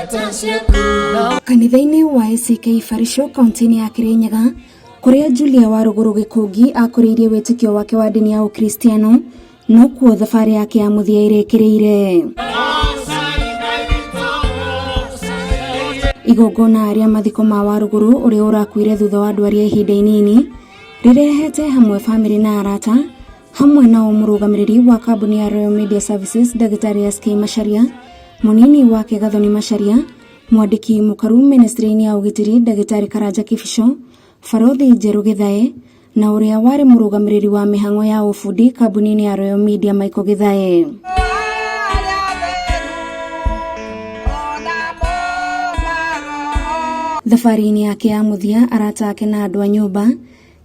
Kanitha-inĩ wa ACK Barisho kaunti-inĩ ya Kirinyaga, kũrĩa Julia Warũgũrũ Gĩkũngi akũrĩirie wĩtĩkio wake wa ndini ya Ũkristiano, nokuo thabarĩ yake ya mũthia ĩrĩkĩrĩire. Igongona rĩa mathiko ma Warũgũrũ ũrĩa ũrakuire thutha wa ndwari ya ihinda inini rĩrehete hamwe famĩlĩ na arata, hamwe nao mũrũgamĩrĩri wa kambuni ya Royal Media Services Ndagĩtarĩ SK Macharia, mũnini wake Gathoni Macharia, mwandĩki mũkaru ministry-inĩ ya ũgitĩri Ndagĩtarĩ Karanja Kibicho, Barothi Njerũ Gĩthae, na ũrĩa warĩ mũrũgamĩrĩri wa mĩhang'o ya ũbundi kambuni-inĩ ya Royal Media Michael Gĩthae. Thabarĩ-inĩ yake ya mũthia, arata ake na andũ a nyũmba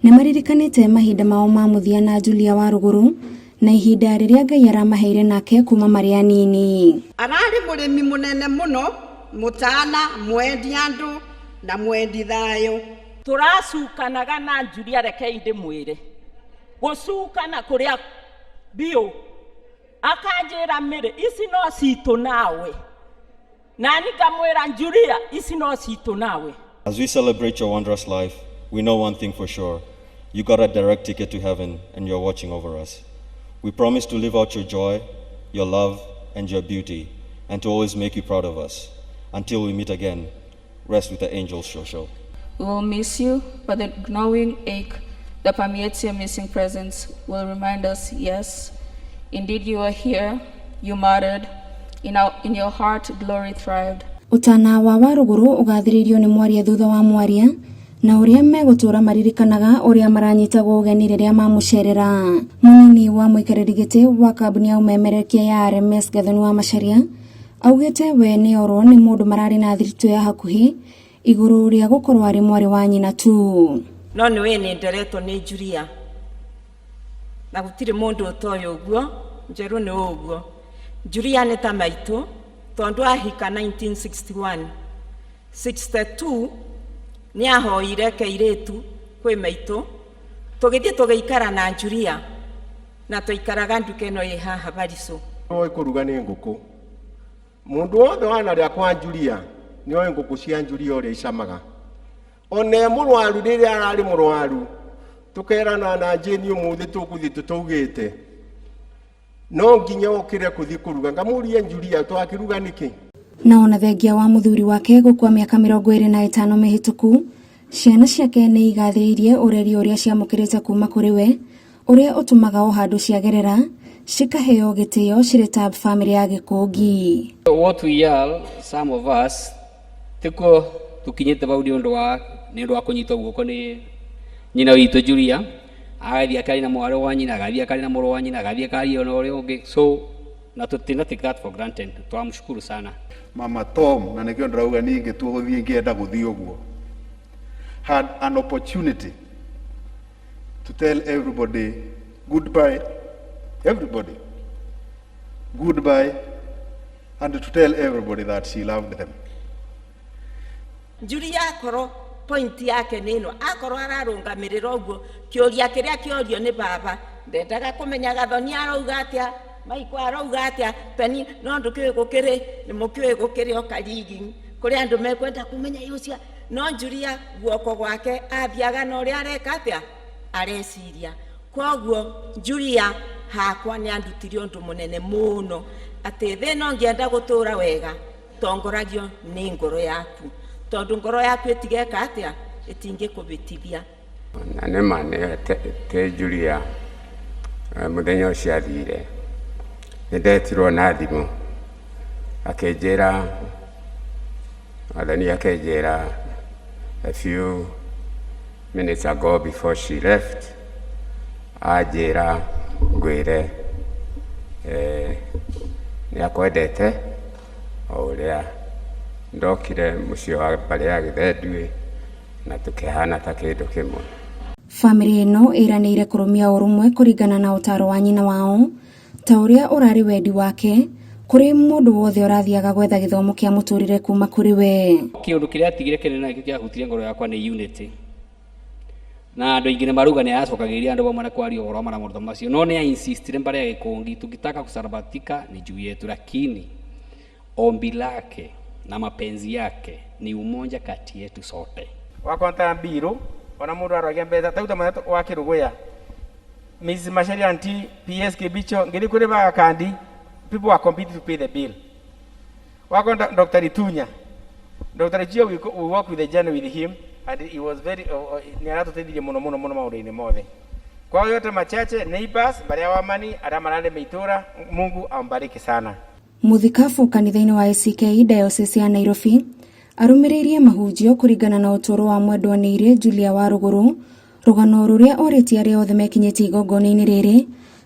nĩ maririkanĩte mahinda mao ma mũthia na Julia Warũgũrũ na ihinda rĩrĩa Ngai aramaheire nake kuma marĩ anini. Ararĩ mũrĩmi mũnene mũno, mũtana, mwendi andũ na mwendi thayũ. Tũracukanaga na Julia, rekei ndĩmwĩre, gũcukana kũrĩa biũ, akanjĩra mĩrĩ ici no citũ nawe, nani ngamwĩra Julia ici no citũ nawe. As we celebrate your wondrous life, we know one thing for sure. You got a direct ticket to heaven and you're watching over us. We promise to live out your joy, your love, and your beauty, and to always make you proud of us. Until we meet again, rest with the angels, Shosho. We will miss you, but the gnawing ache that permeates your missing presence will remind us, yes, indeed you are here, you mattered, in your heart glory thrived. Ũtana wa Warũgũrũ ũgathĩrĩirio nĩ mwaria thutha wa mwaria, na ũrĩa megũtũra maririkanaga ũrĩa maranyitagwo ũgeni rĩrĩa mamũcerera. Mũnini wa mũikarĩri gĩtĩ wa kambuni ya ũmemerekia ya RMS Gathoni wa Macharia augĩte we nĩ orwo nĩ mũndũ mararĩ na thiritũ ya hakuhĩ igũrũ rĩa gũkorwo arĩ mwarĩ wa nyina tu. No nĩ wĩ nĩ nderetwo nĩ Julia, na gũtirĩ mũndũ ũtoĩ ũguo, njerũ nĩ ũguo. Julia nĩ ta maitũ tondũ ahika 1961, 62 nĩ ahoire kairĩtu kwĩ maitũ, tũgĩthiĩ tũgĩikara na Julia, na tũikaraga nduka ĩno ĩ haha Barisũ. Oĩ kũruga nĩ ngũkũ. Mũndũ wothe wanarĩa kwa Julia nĩ oĩ ngũkũ cia Julia ũrĩa icamaga. Ona e mũrwaru, rĩrĩa ararĩ mũrwaru, tũkerana na Jane ũmũthĩ tũgũthiĩ tũtaugĩte no nginya ũkĩre kũthiĩ kũruga, ngamũria Julia twakĩruga nĩkĩ. Na ona thengia wa mũthuri wake gũkua mĩaka 25 mĩhĩtũku, ciana ciake nĩ igathĩrĩirie ũreri ũrĩa ciamũkĩrĩte kuma kũrĩ we, ũrĩa ũtũmaga o handũ ciagerera cikaheo gĩtĩo cirĩ ta bamĩrĩ ya Gĩkũngi. What we are, some of us, tikuo tukinyĩte bau nĩ ũndũ wa kũnyitwo guoko nĩ nyina witũ Julia, agathiĩ akaria na mwarĩ wa nyina, agathiĩ akaria na mũrũ wa nyina, agathiĩ akaria na ũrĩa ũngĩ, so na tũtina take that for granted. Twamshukuru sana Mama Tom, na nĩkĩo ndĩrauga niĩ ingĩtua gũthiĩ ngĩenda gũthiĩ ũguo, had an opportunity to tell everybody goodbye, everybody goodbye, and to tell everybody that she loved them. Julia akorwo point yake nĩ ĩno, akorwo ararũngamĩrĩra ũguo kĩũria kĩrĩa kĩorio nĩ baba, ndendaga kũmenya Gathoni arauga atĩa, Maiko arauga atĩa, peni no ndũkĩũĩ gũkĩrĩ nĩ mũkĩũĩ gũkĩrĩ o karigi kũrĩ andũ mekwenda kũmenya ũcio, no Julia guoko gwake athiaga na ũrĩa areka atĩa areciria. Koguo Julia hakwa nĩ andutire ũndũ mũnene mũno atĩ thĩ no ngĩenda gũtũra wega tongoragio nĩ ngoro yaku, tondũ ngoro yaku ĩtigeka atĩa ĩtingĩkũbĩtithia. Na nĩ ma nĩ atĩ Julia mũthenya ũcio athire nĩ ndetirwo na thimũ akĩnjĩra, Wathani akĩnjĩra a few minutes ago before she left, anjĩra ngwĩre nĩ akwendete o ũrĩa ndokire mũciĩ wa mbarĩ ya Gĩthenduĩ na tũkĩhana ta kĩndũ kĩmwe. Bamĩrĩ ĩno ĩranĩire kũrũmia ũrũmwe kũringana na ũtaro wa nyina wao ta ũrĩa ũrarĩ wendi wake kũrĩ mũndũ wothe ũrathiaga gwetha gĩthomo kĩa mũtũrĩre kuma kũrĩ we. Kĩũndũ kĩrĩa atigire kĩnene na nĩkĩo kĩahutirie ngoro yakwa nĩ unity, na andũ aingĩ nĩ marauga nĩ aracokagĩrĩria andũ vamwe na kwaria ũhoro wa maũndũ macio, no nĩ insistire mbare ya Gĩkũngi tukitaka kusarabatika ni juu yetu, lakini ombi lake na mapenzi yake ni umoja kati yetu sote. Wakonta mbiru ona mundu arogia mbeca tau ta mwena wa kiruguya Mrs. Macharia anti PS Kibicho ngiri kuri ba kandi people are competing to pay the bill. Wakonta Dr. Itunya, Dr. Itunya, we work with the journey with him and he was very ni aratuteithirie muno muno muno maundu-ini mothe. Kwa yote machache, neighbors baria wamani aria mararema itura, Mungu ambariki sana. Muthikabu kanitha-inĩ wa ACK Diocese ya Nairobi arũmĩrĩirie mahunjio kũringana na ũtũũro wa mwendwa nĩire Julia Warũgũrũ, rũgano rũrĩa orĩtie arĩa othe mekinyĩtie igongona-inĩ rĩrĩ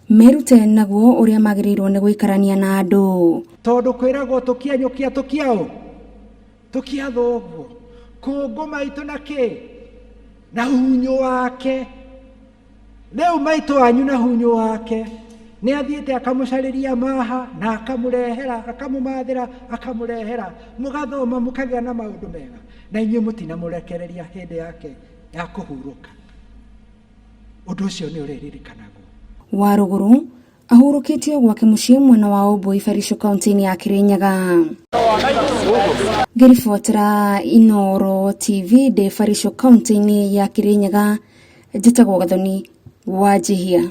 merute naguo ũrĩa magĩrĩirwo nĩ gũikarania na andũ. Tondu kwiragwo tukianyukia tukiao tukia thoguo kũngũ maitũ na kĩ na hunyũ wake rĩu maitũ wanyu na hunyũ wake nĩ athiĩte akamũcarĩria maha na akamũrehera akamũmathĩra akamũrehera mũgathoma mũkagĩa na maũndũ mega na inyuĩ mũtinamũrekereria hĩndĩ yake ya kũhurũka. Ũndũ ũcio nĩ ũrĩririkanagwo. Warũgũrũ ahurũkĩtio gwake mũciĩ mwena wa Ũmbui Barisho kaunti-inĩ ya Kirinyaga. Ngĩribotera Inooro TV ndĩ Barisho kaunti-inĩ ya Kirinyaga, njĩtagwo Gathoni Wanjihia.